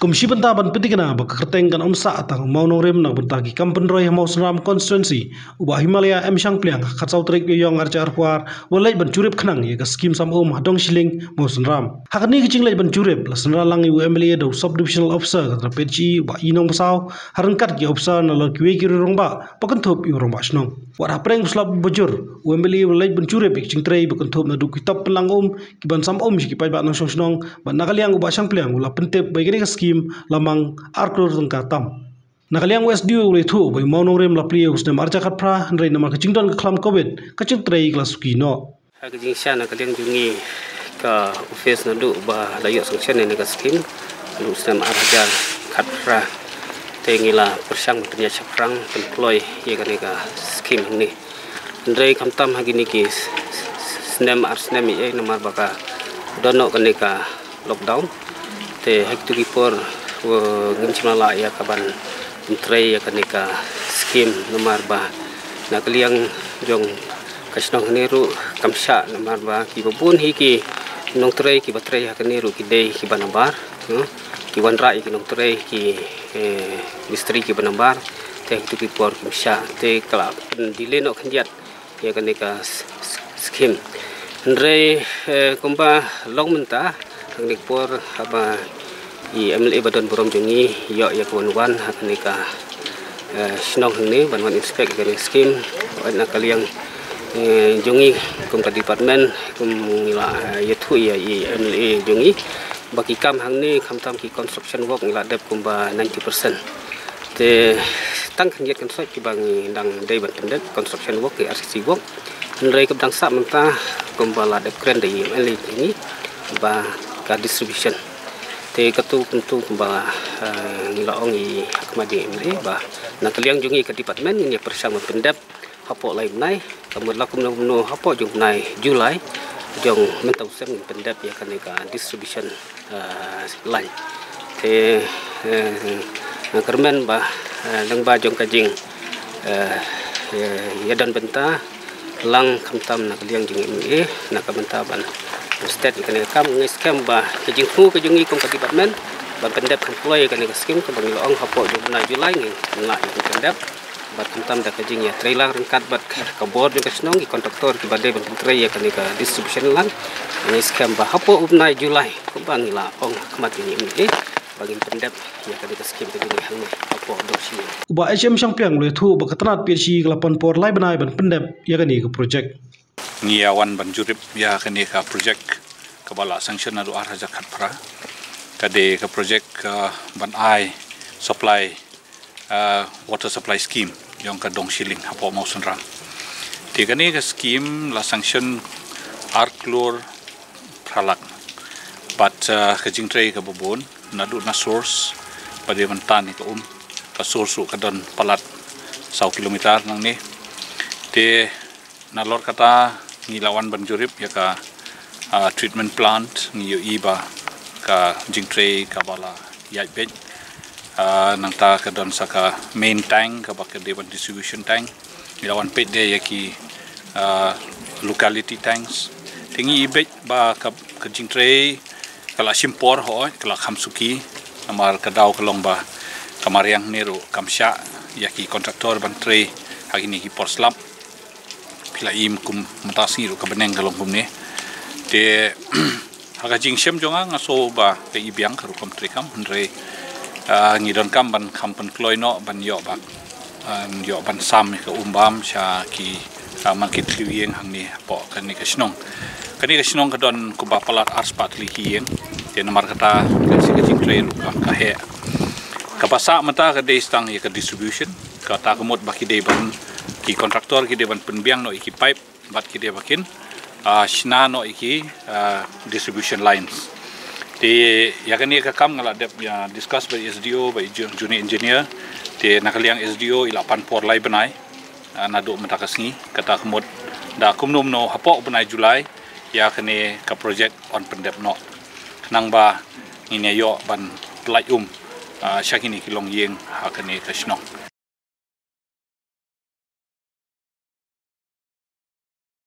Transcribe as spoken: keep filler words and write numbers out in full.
Kum shi bynta ban pynthikna ba ka kyrteng kan ym sah tang Mawnongrim na ka bynta ki kam pynroi ha Mawsynram constituency, u Bah Himalaya M Shangpliang ha ka khatsaw tarik Ïewïong arhajar arphew ar u la leit ban jurip khnang ïa ka skim sam um ha Dongshilling, Mawsynram. Ha kane ka jingleit ban jurip la synran lang ïa u M L A da u Sub Divisional Officer ka P H E, u Bah E Nongbasaw, ha ryngkat ki officer na la kiwei ki rangbah ba kynthup ïa u Rangbah Shnong. Wat hapdeng u slap u ba jur, u M L A u la leit ban jurip ïa ka jingtrei ba kynthup naduh ki top pynlang um, ki ban sam um sha ki paidbah nongshong shnong, bad na ka liang u Bah Shangpliang u la pyntip ba ïa kane ka skim la mang ar klur tyngka tam. Na ka liang u S D O u la ïathuh ba ïa u Mawnongrim la plie u snem arhajar khatphra, hynrei namar ka jingdon ka khlam Covid, ka jingtrei ka la suki noh. Ha ka jingshisha na ka liang jong ngi ka office naduh ba la ïoh sanction ïa kane ka skim naduh u snem arhajar khatphra, te ngi la pyrshang ban pynïaid shaphrang pynkloi ïa kane ka skim hangne. Hynrei khamtam ha kine ki s-, s-, snem ar snem ïa, namar ba ka don noh kane ka lockdown, te ha kitu ki por, uh, ngim shym la lah ïa ka ban pyntrei ïa kane ka skim, namar ba na ka liang jong ka shnong hangne ruh kam shah, namar ba kiba bun hi ki nongtrei kiba trei ha kane ruh ki dei kiba nabar, hmm, ki wanrah ïa ki nongtrei, ki, eh, mistri kiba nabar, te ha kitu ki por kim shah, te ka la pyn delay noh khyndiat ïa kane ka s-, s-, skim. Hynrei, eh, kumba long mynta, ha kane ka por haba i M L A ba don burom jong ngi ïoh ïa ka wan wan ha kane ka, eh, shnong hangne ban wan inspect ïa kane ka skim, wat na ka liang, eh, jong ngi kum ka department, kum ngi la, eh, ïathuh ïa i M L A jong ngi ba ki kam hangne khamtam ki construction work ngi la dep kumba ninety percent. Te tang khyndiat khynsoit kiba ngi dang dei ban pyndep construction work, ki R C C work. Hynrei kaba dang sah mynta kumba la dep kren da i M L A jong ngi ba ka distribution. Te katu kumtu kumba, eh, ngi la ong ïa ka M D M A ba na ka liang jong ngi ka department ngin ïa pyrshang ban pyndep hapoh lai bnai, ka mut la kumno kumno hapoh jong u bnai July jong mynta u snem ngin pyndep ïa kane ka distribution, eh, line. Te, eh, nga kyrmen ba, eh, lyngba jong ka jing, eh, eh, ïa don bynta lang khamtam na ka liang jong i M L A na ka bynta ban stet ïa kane ka kam, nga ngeit skhem ba ka jingthmu ka jong ngi kum ka department ban pyndep kham kloi ïa kane ka skim kaba ngi la ong hapoh jong u bnai July ngin lah ïa ban pyndep. Bad khamtam da ka jingïatreilang ryngkat bad ka bor jong ka shnong, ki contractor kiba dei ban pyntrei ïa kane ka distribution line. Ngi skhem ba hapoh u bnai July kumba ngi la ong ha khmat jong i M L A ba ngin pyndep ïa kane ka skim ka jong ngi hangne hapoh Dongshilling. U Bah H M Shangpliang u la ïathuh ba ka tnat P H E ka la pan por lai bnai ban pyndep ïa kane ka project. Ngi ïa wan ban jurip ïa kane ka project kaba la sanction naduh arhajar khatphra. Ka dei ka project ka ban ai supply, uh, water supply scheme jong ka Dongshilling hapoh Mawsynram. Te kane ka scheme la sanction ar klur phra lak. Bad, uh, ka jingtrei kaba bun naduh na source ba dei ban tan ïa ka um. Ka source ruh ka don palat saw kilometer nangne. Te nalor kata ngi la wan ban jurip ïa ka, ah, treatment plant, ngi ïohi ba ka jingtrei kaba la ïaid beit. Ah, nangta ka don sa ka main tank kaba ka dei ban distribution tank. Ngi la wan peit de ïa ki, ah, locality tanks. Te ngi i beit ba ka, ka jingtrei ka la shim por hooid, ka la kham suki. Namar ka daw ka long ba ka mariang ne ruh kam shah ïa ki contractor ban trei ha kine ki por slap. Phi la im kum mynta sngi ruh ka bneng ka long kumne. Te ha ka jingshem jong nga, nga sngew ba ka i biang ka rukom treikam, hynrei, ah, ngi donkam ban kham pynkloi noh ban ïoh ba, ah, ïoh ban sam ïa ka um bam sha ki, ah, man ki thliew ïing hangne hapoh kane ka shnong. Kane ka shnong ka don kumba palat arspah tylli ki ïing. Te namar kata ka shi ka jingtrei ruh ka, ka heh. Kaba sah mynta ka dei tang ïa ka distribution. Kata ka mut ba ki dei ban, ki contractor ki dei ban pynbiang noh ïa ki pipe bad ki dei ba kin, ah, shna noh ïa ki, ah, distribution lines. Te ïa kane ka kam nga la dep ïa discuss bad S D O, bad ju-, junior engineer. Te na ka liang S D O i la pan por lai bnai, ah, naduh mynta ka sngi. Kata ka mut da kumno kumno hapoh bnai July ïa kane ka project yn pyndep noh. Khnang ba ngin ïa ïoh ban pyllait um, ah, sha kine ki longïing ha kane ka shnong.